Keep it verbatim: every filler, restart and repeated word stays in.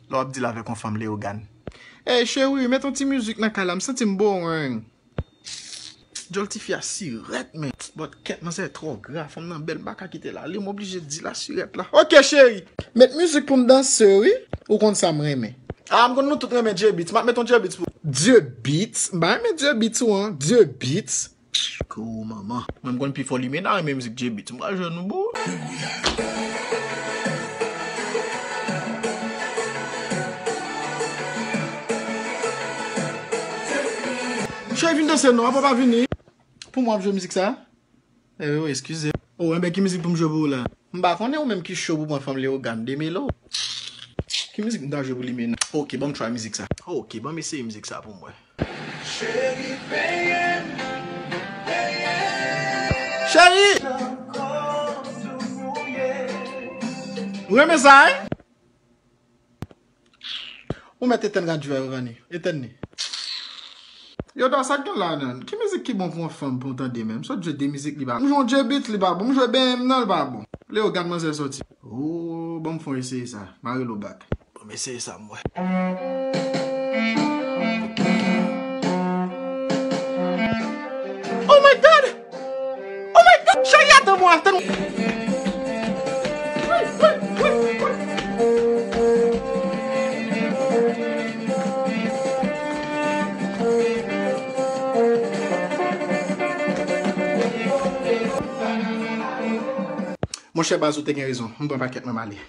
Lè w ap deal avèk yon fanm, Leyogàn. Ey, cheri, met yon ti mizik nan kay la, m santi m boring. Djòl tifi a sirèt, men. But kèt, manzè twò gra, fanm nan bèl, m pa ka kite l ale, m oblije di l a sirèt la. Ok, cheri, met mizik pou m danse, wi. Ou konn sa m renmen. Ah, m konn nou tout renmen Dye Beats. M ap met yon Dye Beats pou. Dye Beats? M pa renmen Dye Beats ou an. Dye Beats. Kou manman. Mwen m konn pifò limena renmen mizik Dye Beats. M pral jwe nou bout. Cheri, vin danse non, apa w pa vini? Pou mwen ap jwe mizik sa? Eh wi, eskize. Oh, enben ki mizik pou m jwe pou ou la? M pa konnen ou menm ki cho pou pran fanm Leyogàn, demele w. Ki mizik m ta jwe pou limena? Ok, ban m try mizik sa. Ok, ban m eseye mizik sa pou mwen. Cheri! Ou renmen sa, wi? Ou mèt etèn radyo a, Yovani. Etèn li. Yo, Dò, sa k gen la, nan? Ki mizik ki bon pou yon fanm pou w tande menm? M sot jwe de mizik, li pa. M jwe yon Dye Beats, li pa bon. M jwe B M nan, li pa bon. Leyogàn, manzè soti. Oh, ban m fè w eseye sa. M a rele w back. Bon, m eseye sa, m wè. Oh my God! Oh my God! Cheri, attends-moi, attends-moi. Monchè, baz, ou te gen rezon. M pran pakèt mwen, m ale.